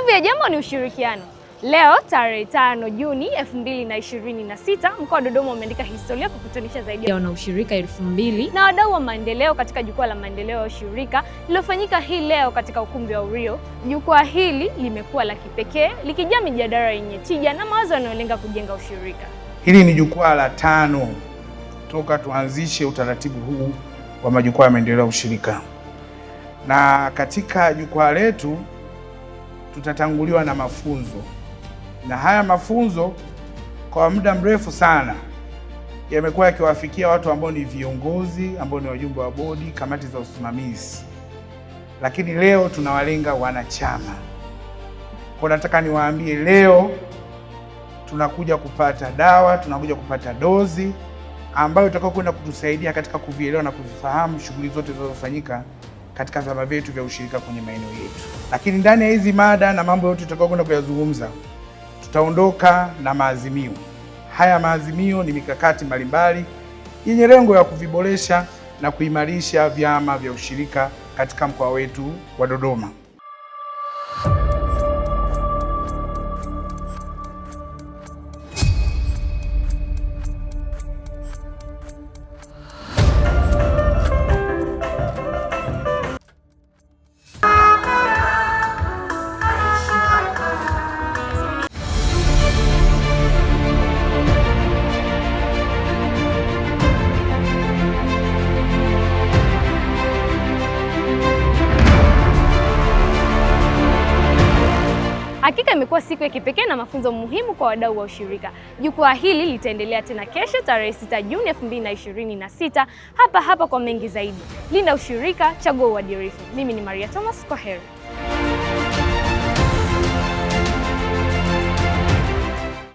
Nguvu ya jambo ni ushirikiano. Leo tarehe 5 Juni 2026, mkoa wa Dodoma umeandika historia kwa kukutanisha zaidi ya wanaushirika 2000 na wadau wa maendeleo katika jukwaa la maendeleo ya ushirika lililofanyika hii leo katika ukumbi wa Urio. Jukwaa hili limekuwa la kipekee likijaa mijadala yenye tija na mawazo yanayolenga kujenga ushirika. Hili ni jukwaa la 5 toka tuanzishe utaratibu huu wa majukwaa ya maendeleo ya ushirika, na katika jukwaa letu tutatanguliwa na mafunzo, na haya mafunzo kwa muda mrefu sana yamekuwa yakiwafikia watu ambao ni viongozi, ambao ni wajumbe wa bodi, kamati za usimamizi, lakini leo tunawalenga wanachama. Kwa nataka niwaambie leo tunakuja kupata dawa, tunakuja kupata dozi ambayo itakuwa kwenda kutusaidia katika kuvielewa na kuvifahamu shughuli zote zinazofanyika katika vyama vyetu vya ushirika kwenye maeneo yetu. Lakini ndani ya hizi mada na mambo yote tutakao kwenda kuyazungumza, tutaondoka na maazimio. Haya maazimio ni mikakati mbalimbali yenye lengo ya kuviboresha na kuimarisha vyama vya ushirika katika mkoa wetu wa Dodoma. Hakika imekuwa siku ya kipekee na mafunzo muhimu kwa wadau wa ushirika. Jukwaa hili litaendelea tena kesho tarehe 6 Juni 2026 hapa hapa kwa mengi zaidi. Linda ushirika, chagua uadilifu. Mimi ni Maria Thomas, kwa heri.